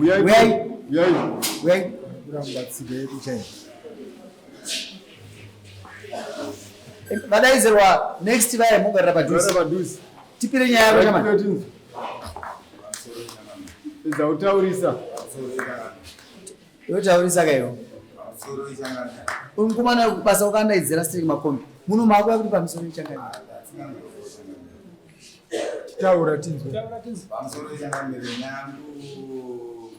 Uyai. Uyai. Uyai. Uyai. Kuramba tsika yedu chaiyo. Vadaidzirwa next vaye mogarira padhuze. Gara padhuze. Tipire nyaya yako chamani. Edza kutaurisa. Iwe taurisa ka iwe. Uyu mukomana basa wakandaidzira sitiri makombi. Muno mako yakuti pamusoro ichangani. Taura tinzwe. Pamusoro ichangamire nyangu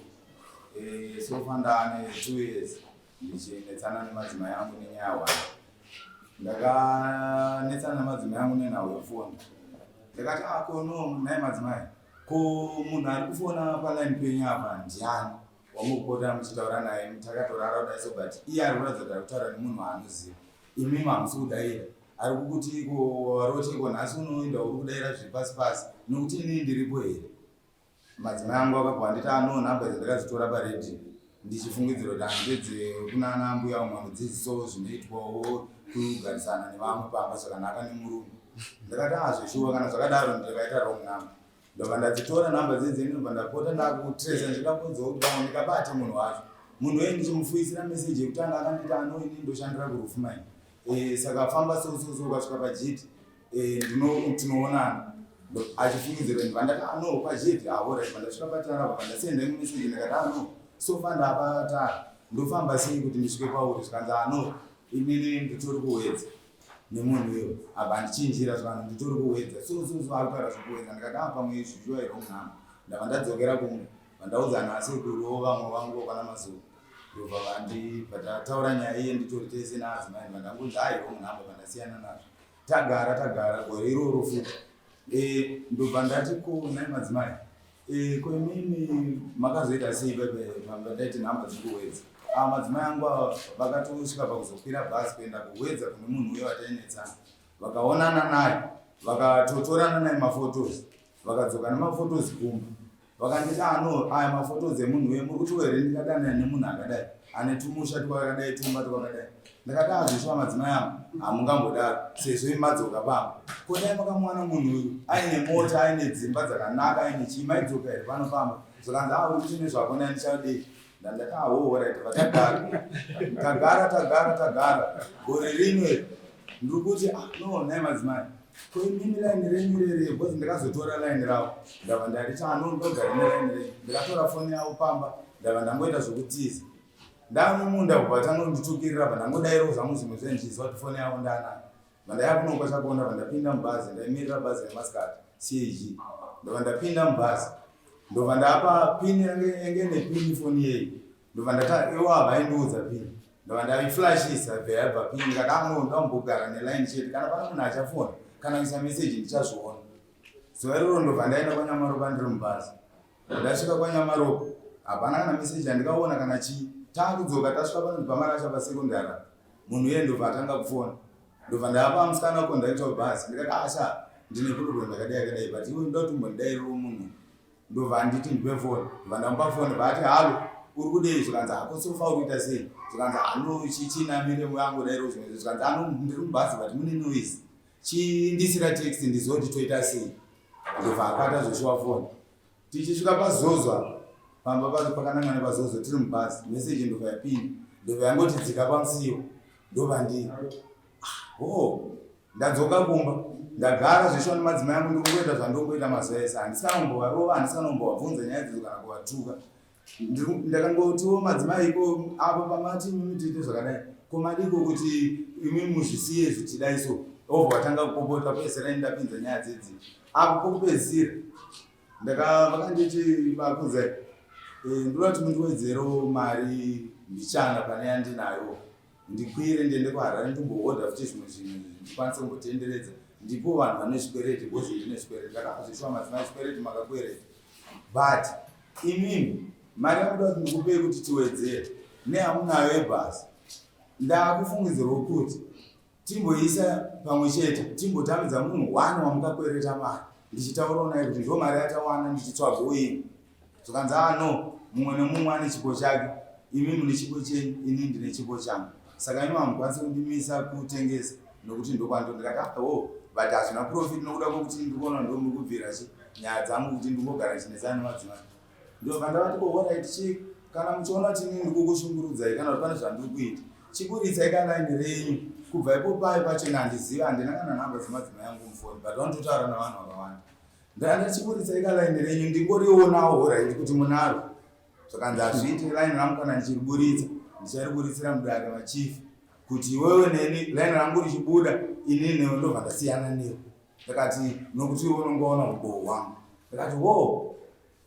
eh, sofa ndane 2 years ndichinetsana nemadzimai angu nenyaya one. Ndakanetsana nemadzimai angu nenhau yefoni. Ndakati ah ko no nhai madzimai ko munhu ari kufona paline penyu apa ndiani wamukupota muchitaura naye takatorara kudai so but iye ari kuratidza kuti ari kutaura nemunhu waanoziva imimi hamusi kudaira ari kukuti ko waroti ko nhasi unoenda uri kudaira zviri pasi pasi nokuti inini ndiripo here madzimai angu akabva anditi ano nhamba idzi ndakadzitora paredhiyo ndichifungidzira kuti handedzekunana mbuya vamwe vanodzidzisawo zvinoitwawo kugarisana nevamwe pamba zvakanaka nemurume ndakati ah zveshuwa kana zvakadaro ndakaita wrong number ndobva ndadzitora nhamba dzedze ndobva ndapota ndakutresa ndichida kunzwa kuti pamwe ndikabate munhu wacho munhu weye ndichimufuyisira meseji yekutanga akanditi ano ini ndoshandira kurufu mai e, saka famba so so so ukasvika pajiti e, tinoonana achifungidzira ndibva ndati ano pajiti ahora ndibva ndasvika patara apa pandasenda imwe meseji ndikati ano so fa ndapatara ndofamba sei kuti ndisvike pauri zvikanzi ano inini nditori kuwedza nemunhu uyo apa andichinjira zvanhu nditori kuwedza so so so akutaura zvekuwedza ndikati ah pamwe izvi shuwa iro munhamo ndabva ndadzokera kumwe vandaudza nhasi kurowo vamwe vangu vana mazuva ndobva vandibva tataura nyaya iye nditori tese naadzimai ndibva ndangonzi ah iro munhamo vandasiyana nazvo tagara tagara gore iroro futi eh, ndobva ndati ko nhai madzimai Eh, ko imimi makazoita sei pepe pandaiti nhamba dzekuwedza ah, madzimai angu ava vakatosvika pakuzokwira bhazi kuenda kuwedza kune munhu uyo vatainetsana vakaonana naye vakatotorana naye mafotos vakadzoka nemafotos kumba vakanditi ano ah, aya mafotos emunhu uye muri kutiwo here ndingadanana nemunhu akadai ane tumusha twakadai tumba twakadai ndakati azvishuwa madzimai angu hamungambodaro sezvo imi madzoka pamba ko dai makamuwana munhu uyu aine mota aine dzimba dzakanaka aine chii maidzoka here pano pamba zvakanzi a uri kuti nezvako nai ndichadei ndandati ahohoraita vatagara tagara tagara tagara gore rino iri ndiri kuti ah no nhai madzimai ko imimi laini renyu rere because ndakazotora laini ravo ndabva ndati ano ndogara nelaini renyu ndakatora foni yavo pamba ndabva ndangoita zvokutiza Ndamumunda kubva vatanga kunditukirira bva ndangodairawo zvangu zvimwe zve ndichiziva kuti foni yavo ndanayo. Bva ndaya kuno kwaChakonda bva ndapinda mubhazi ndaimirira bhazi remasikati CAG. Ndobva ndapinda mubhazi ndobva ndapa pini yange yange ine pini foni yeyi ndobva ndata ivo havaindiudza pini ndobva ndaiflashisa bva yabva pini ndikati ah no ndambogara neline chete kana pane munhu achafona kana kuisa meseji ndichazviona. Zuva iroro ndobva ndaenda kwaNyamaropa ndiri mubhazi. Ndasvika kwaNyamaropa hapana kana message yandikaona kana chii. Taakudzoka tasvika panonzi paMarasha pasecondary apa. Munhu iye ndobva atanga kufona. Ndobva ndapa musikana conductor webhazi ndikati asha ndine problem yakadai yakadai but iwe ndoda kuti umbondidairirawo munhu. Ndobva anditi ndipe foni. Ndobva ndamupa foni bva ati halo uri kudei zvikanzi hako sofa uri kuita sei zvikanzi hano chinamire yangu dairo zvimwe zvikanzi ano ndiri mubhazi but mune noise chindisira text ndizive kuti toita sei ndobva akata zveshuwa foni tichisvika pazozo apa pamba pakanangana pazozo tiri mubhazi meseji ndobva yapinda ndobva yangoti dzika pamusiwo ndobva ndi ah, oh ndadzoka kumba ndagara zveshuwa nemadzimai angu ndiri kungoita zvandongoita mazuva ese handisi kana kumbovarova handisi kana kumbovabvunza nyaya idzodzo kana kuvatuka Ndakangotiwo madzimai ko apo pamati imimi tiite zvakadai ko madiko kuti imi muzvisiye zvichidai so obva watanga kupopota pedzisira ini ndapinza nyaya dzedzi apo pokupedzisira ndaka vakanditi vakudzai eh, ndoda kuti mundiwedzerewo mari mbichana pane yandinayo ndikwire ndiende kuharare ndimbohodha futi zvimwe zvinhu ndikwanise kumbotenderedza ndipo vanhu vane zvikwereti because ndine zvikwereti ndakazvishuwa madzimai zvikwereti makakwereta but imimi mari yamuda kuti ndikupei kuti tiwedzere neyamunayo yebhasi ndakufungidzirwa kuti timboisa pamwe chete timbotambidza munhu one wamukakwereta mari ndichitaurawo naye kuti ndo mari yatawana ndichitsvaga ini zvikanzi ah no mumwe nemumwe ane chipo chake imi mune chipo chenyu ini ndine chipo changu saka imi hamukwanisi kundimisa kutengesa nokuti ndokwando ndikati ah oh but hazvina profit nokuda kwokuti ndikuona ndomuri kubvira chi nyaya dzangu kuti ndingogara ndichinetsana nemadzimai. Ndobva ndavati ko alright chi kana muchiona kuti inini ndikukushungurudzai kana kuti pane zvandiri kuita chiburitsai kalaini renyu. Kubva ipo paye pachena handizivi handina kana nhamba dzemadzimai angu mufoni but vanototaura navanhu vakawanda. Ndanga chiburitsai kalaini renyu ndingorionawo alright kuti munaro. Zvakanzi hazviite line rangu kana ndichiriburitsa ndichariburitsira mudare machief kuti iwewe neni line rangu richibuda inini newe ndobva ndasiyana newe. Ndakati nokuti iwe unonge waona ubowo hwangu. Ndakati wo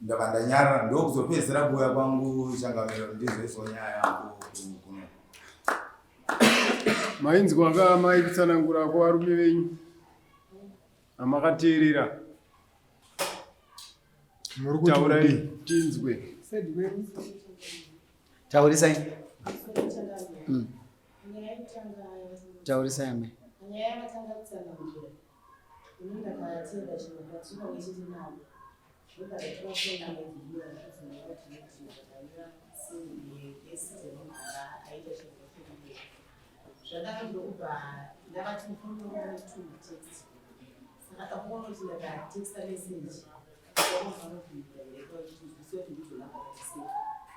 ndabva ndanyarara ndokuzopedzisira kuuya kwangu changamiro ndizoiswa nyaya yangu kuno. Mainzwa ka mai kutsanangura kwavarume venyu amakateerera. Muri kuti Taurai kudii? tinzwe. Taurisai. Taurisai amai. Nyaya yavatanga kutsanangura ini ndakateera chirongwa tiri pamwe chete navo ndobva ndatora foni namba idzoiwa ndakabvunza kuti ndakanyora sesi dzemunhu anga aita chirongwa chekubira zvadaro ndokubva ndavati mufoni wangu une two matext saka ndakuona kuti ndakatexta message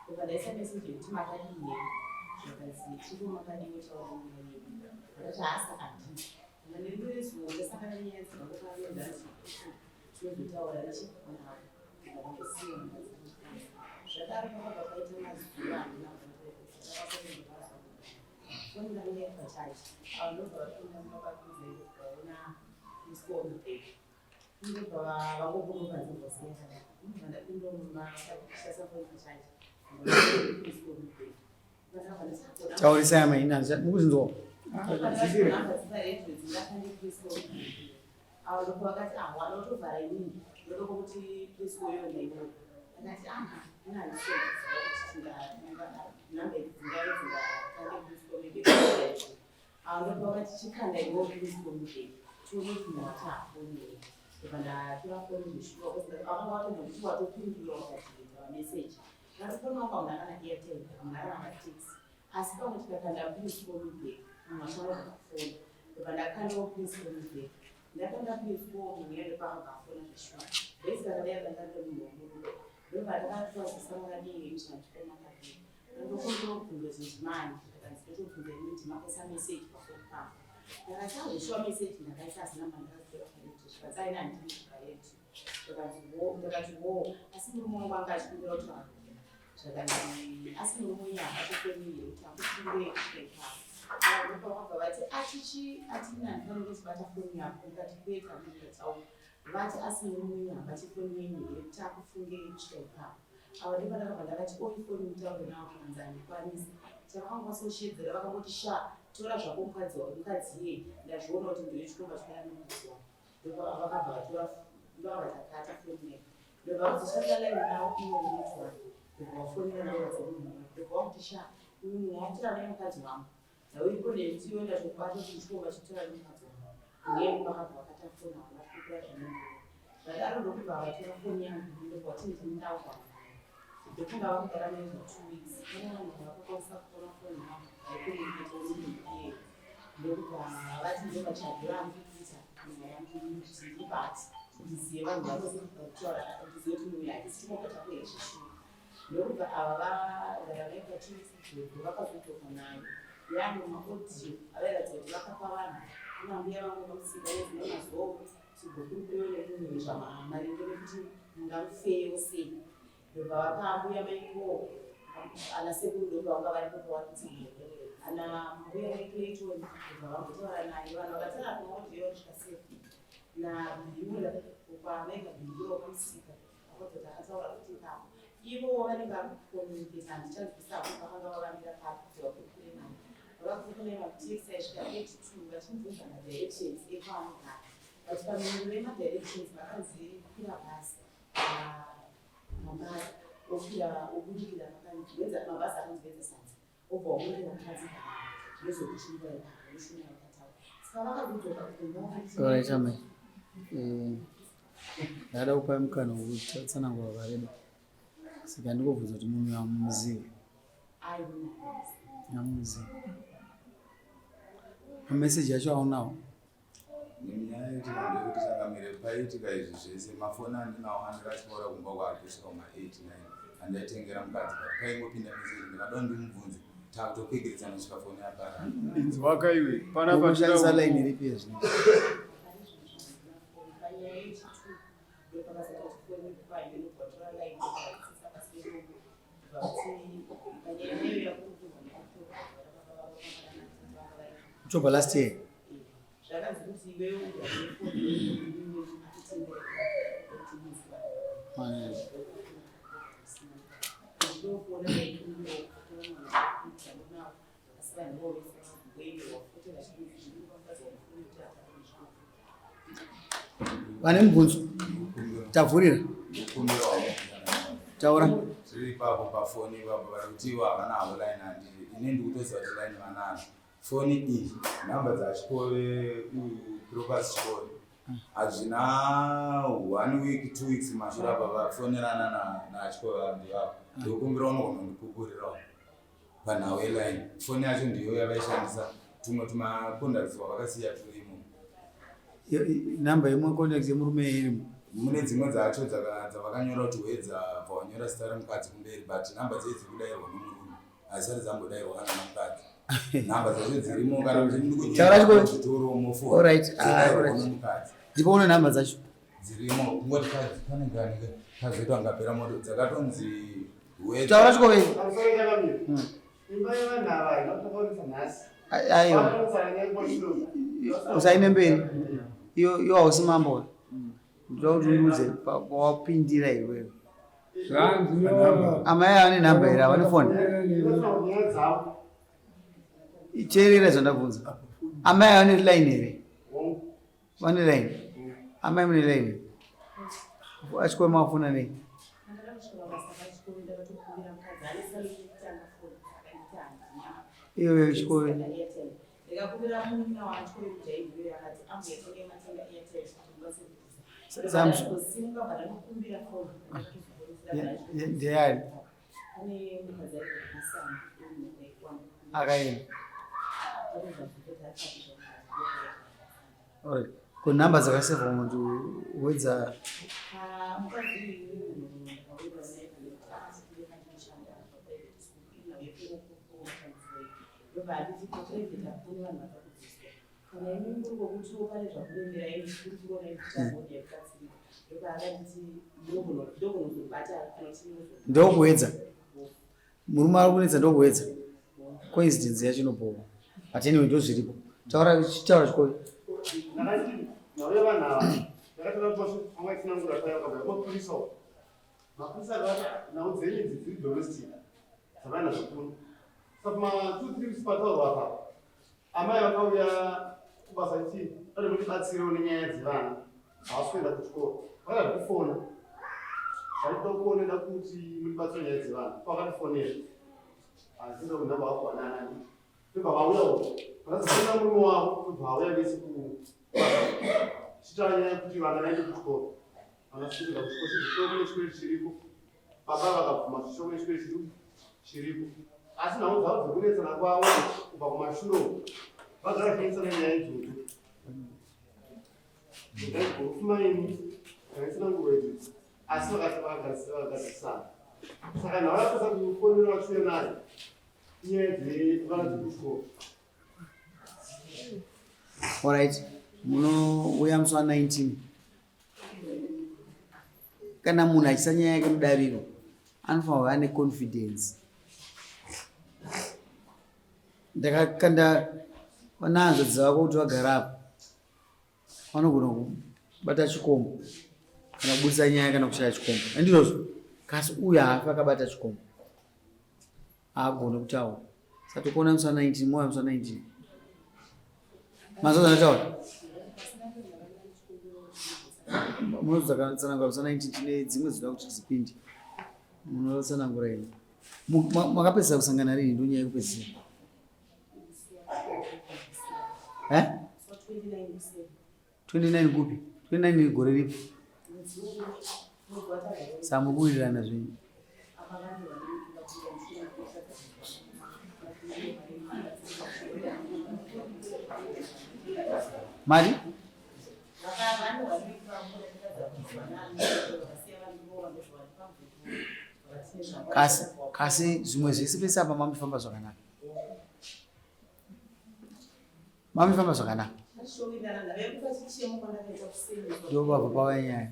ndobva ndaisa message yekuti makadii here zvakanzi tiripo makadii wotaura nyaya yedu ndakati haasa handii kana nerimwe zuva ndasangana nenyaya dzavakaenda tinozotaura nechikuonavo ndakangosiya mukadzi zvadaro pakabva paita mazuva handina foni ndanga iri pachaji avo ndobva vapinda mumba pakunze vaona miscall ndobva vangobuda panze vosiya ndobva ndapinda mumba vakashandisa foni pachaji Taurisai amai inanzi mukuzinzwa. Asi pamwe tikakanda please call me back munhu achangobva kufona ndobva ndakandawo please call me back ndakanda please call munhu uya ndopakabva afona zveshuwa bhesi rakadai ranga riri munhu wemurume ndobva ndakatwazisa makadii henyu zvandipo makadii ndokumbira kubvunza kuti ndimani ndakanzi ndotobvunza ini kuti makaisa message pafoni pangu ndakati azveshuwa message ndakaisa asi namba ndakaziva paredio zvikanzi aina handini paredio ndakati wo ndakati wo asi murume wangu anga achikumbira kuti zvakanzi asi murume uyu haatokonii here kuti akupindure kusvika ipapo ava vakabva vati atichi atina handifaniri kuchibata foni yako ndikati kwete handii ndataura vati asi murume uyu habati foni yenyu here kuti akufungei kusvika ipapo ava ndipo ndakabva ndakati oi foni mutaure nawo zvakanzi handikwanisi chavakangwasoshedzera vakangoti sha tora zvako mukadzi wako mukadzi iyeye ndazviona kuti ndiwe chikomba chikaya nemukadzi wako ndopavakabva vatora ndovakabva takata foni yake ndobva vazoshandisa line ravo ivo renetwork ndobva vafonera namba dzemunhu uya ndobva vakuti sha uyu munhu wakutora nemukadzi wangu dzauipo nekuti iwe ndazvokubata kuti chikomba chikutora nemukadzi wangu uye vakabva vakata foni havana kupindura zvinenge zvadaro ndokubva vatora foni yangu ndobva vati ndindawo kwangu ndofunga vakugara nayo zva 2 weeks pane vanhu vakakwanisa kutora foni yavo vaikomuniketa nemunhu iyeye ndokubva vati ndovatsvagiro andiri kuita nyaya yangu kuti ndibate ndizive vanhu vanozokutaura ndizive kuti munhu hatisi chikomba chako here zveshuwa ndokubva ava vagara nayo pa 2 weeks idzodzo vakazodzoka nayo yaane maaudio avairatidza kuti vakapa vanhu kuna mbuya vangu vamusika nezvino mazuva tigokurukurewo nemunhu nezvamaringe nekuti mungamufeyewo sei ndobva vapa mbuya maiko ana sekuru ndobva vanga varipo pavari kutsanangura ana mbuya maiclayton ndobva vambotaura naye vanhu vakataura kumaaudio kusvika sefu nabhiula kwamaika bhiula wakamusika akatoti akataura kuti ipapo ivo vanenge vari kucommunicate handichanzwisako vakanga vavambira papi kuti vakurukure naye vakakurukura matext aisvika 82 vachimubvunza madirections ekwaanogara but pamhinduro yemadirections vakanzi kwira bhasi mabhazi okwira obudikira pakanzi mabhazi akanzi wedza sadza obva wabudikira mukadzi ndozokuchimba ipapo ndoshuma yakataura saka vakazodzoka kumba vakati Alright amai. Ndada kupa mukana wekutsanangura vakareba. Saka ndikobvunza kuti munhu amuzive. Amuzive. Mameseji acho aunawo. Nenyaya yaitika ndeyekuti changamire paiitika izvi zvese mafoni andinawo andakatyora kumba kwake kusvika kuma 8 9. andaitengera mukadzi but paingopinda message ndakada ndimubvunze takutokwikirisana kusvika foni yapara. Inzwaka iwe panapa Unoshandisa line ripi ezvino? October last year. Vane mubvunzo tavhurira taura. Tiri ipapo pafoni ipapo vari kuti ivo havana havo line handi ini ndikutoziva kuti line vanaro foni iyi nhamba dzachikove kuropasi chikove hazvina one week 2 weeks mashure apa vafonerana nachikove vanhu ivavo ndikukumbira unogona kundipupurirawo panhau yeline foni yacho ndiyo yavaishandisa tumwe tumacontacts wavakasiya turimo. Nhamba yemacontacts yemurume irimo? Mune dzimwe dzacho dzavakanyora kuti wedza bva wanyora zita remukadzi kumberi, but nhamba dzei dziri kudairwa nomurume hazisati dzambodairwa kana nomukadzi. Nhamba dzacho dzirimo kana kuti Taura chikoro. zvitoro Alright, ah, mofodairwa alright. nomukadzi. Ndipo une nhamba dzacho? Dzirimo, kungoti pane kani kazoitwa ngapera moto dzakatonzi wedza. Taura chikove. Pamusoro chakamira. Imba yevanhu ava inotokonesa nhasi. Aiwa. Vanotaura nekoshuro. Usaine mberi. Iyo hausi mambo. Ndoda kuti undiudze pawapindira iwewe. Zvanzi Amai ane nhamba here? Havane foni? Inotaura nyaya dzavo. Teerera zvandabvunza. Amai vane line here? Hongu. Vane line? Amai mune line? Achikove mafona nei? Iyoyo chikove. Ndikakumbira munin'ina wacho wekujaivhiyo akati amboyatenga matenga Airtel kuti mubatsire kudusa. Ndosimuka bva ndanokumbira foni. Ndeyani? Ane mukadzi ari kumasana unoikwana. Akaenda. Alright. Ko nhamba dzakasevha muntu wedza? Mukadzi uyu ndakawira naye akati ndinoshanda paprivate school inauye ndobva anditi paprivate hakuna vanhu vakakudziswa kana imi muri kwokutiwo pane zvakuremerai kuri kuona ichagoni yekubatsirika. Ndobva akanditi ndogona kuzobata kana kuti Ndokuedza murume ari kunetsa, ndokuedza coincidence yacho inobowa, but anyway ndozviripo. Taura, chitaura chikove. Ndakati nhau yevanhu ava ndakatora posho vamwe itsinangura paya vakabva mapurisa uko. Mapurisa akati nhau dzenyu idzi dziri domestic dzavaina zvikuru. Saka ma 2 3 weeks pataurwa apa amai vakauya kubasa chii vade mundibatsirewo nenyaya dzevana havasi kuenda kuchikoro. Vakada kufona vaida kuoneda kuti mundibatsire nyaya dzevana vakatifonera asi nhamba vakuwanana ndobva vauyawo vakazofona murume wavo ndobva vauya vese kuchitaura nyaya yekuti vana vaende kuchikoro vana sikuenda kuchikoro chizvishoko nechikoro chiriko. Baba vakabvuma zvishoko nechikoro chiripo asi nhau dzavo dzekunetsana kwavo kubva kumashure uko vagara vachinetsana nyaya idzodzo ndaigofumaini dzakaitsanangurwa idzi asi vakati vakagadzirisana. Saka nhau yapesa kufonera vachiuya nayo inyaya dzevana dzekuchikoro. Alright, munouya musi wa19. Kana munhu achisa nyaya yake mudariro anofanira kuva ane confidence. Ndakakanda vanahanzvadzi vako kuti vagara apa vanogona kubata chikombo kana kubudisa nyaya kana kushaya chikombo, handizvozvo? Kasi uyu haafi akabata chikombo, haagoni kutaura. Saka tokuona musi wa19, mouya musi wa19. Mazuva zvandataura munozotsanangura musi wa19. Tine dzimwe dzinoda kuti dzipinde, munotsanangura ini. Makapedzisa kusangana rini? Ndonyaya yekupedzisira. Eh? 29 kupi? 29 gore ripi? Saka muri kuwirirana zvenyu? Mari Kasi kasi zvimwe zvese pese apa mamifamba zvakanaka. Mamifamba zvakanaka. Ndopabva pava nyaya.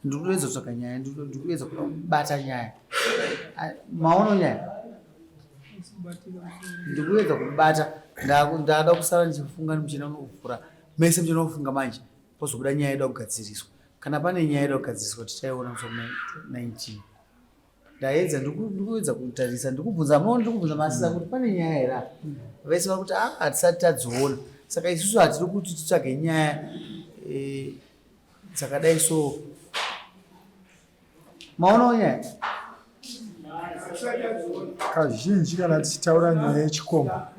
Ndikuedza kutsvaga nyaya, ndikuedza kubata nyaya. Maono nyaya? Ndikuedza kubata, ndada kusara ndichifunga muchina unokuvhura. Mese muchina unofunga manje, pozobuda nyaya ida kugadziriswa. Kana pane nyaya ida kugadziriswa tichaiona musi wa 19. Ndaedza, ndikuedza kutarisa, ndikubvunza maono, ndikubvunza masisa kuti pane nyaya here apa. Vese vari kuti ah, hatisati tadziona. Saka isusu hatiri kuti titsvage nyaya eh, dzakadai so. Maonawo nyaya? Kazhinji kana tichitaura nyaya yechikomba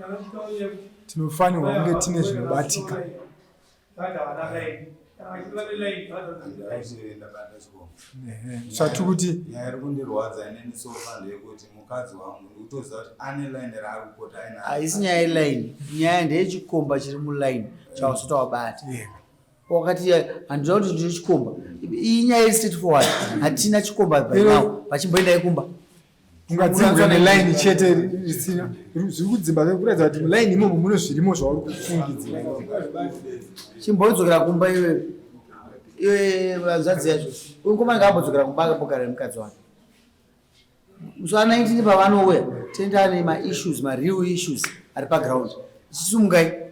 tinofanirwa kunge tine zvinobatika. Zvati kuti nyaya iri kundirwadza inini sofa ndeyekuti mukadzi wangu ndikutoziva kuti ane line raari kupota aina. Haisi nyaya yeline, nyaya ndeyechikomba chiri muline chausati wabata. Wakati handina kuti ndine chikomba. Iyi nyaya iri straight forward, hatina chikomba by now, vachimboendai kumba. Ungadzimbwa nelaini chete risina zviri kudzimba kuratidza kuti mulaini imomo mune zvirimo zvauri kufungidzira. Chimbodzokera kumba iwe iwe hanzvadzi yacho. Uyu mukomana ngaambodzokera kumba akambogara nemukadzi wake. Musi wa 19 pavanouya tenge ane maissues, mareal issues ari paground. Chisumukai.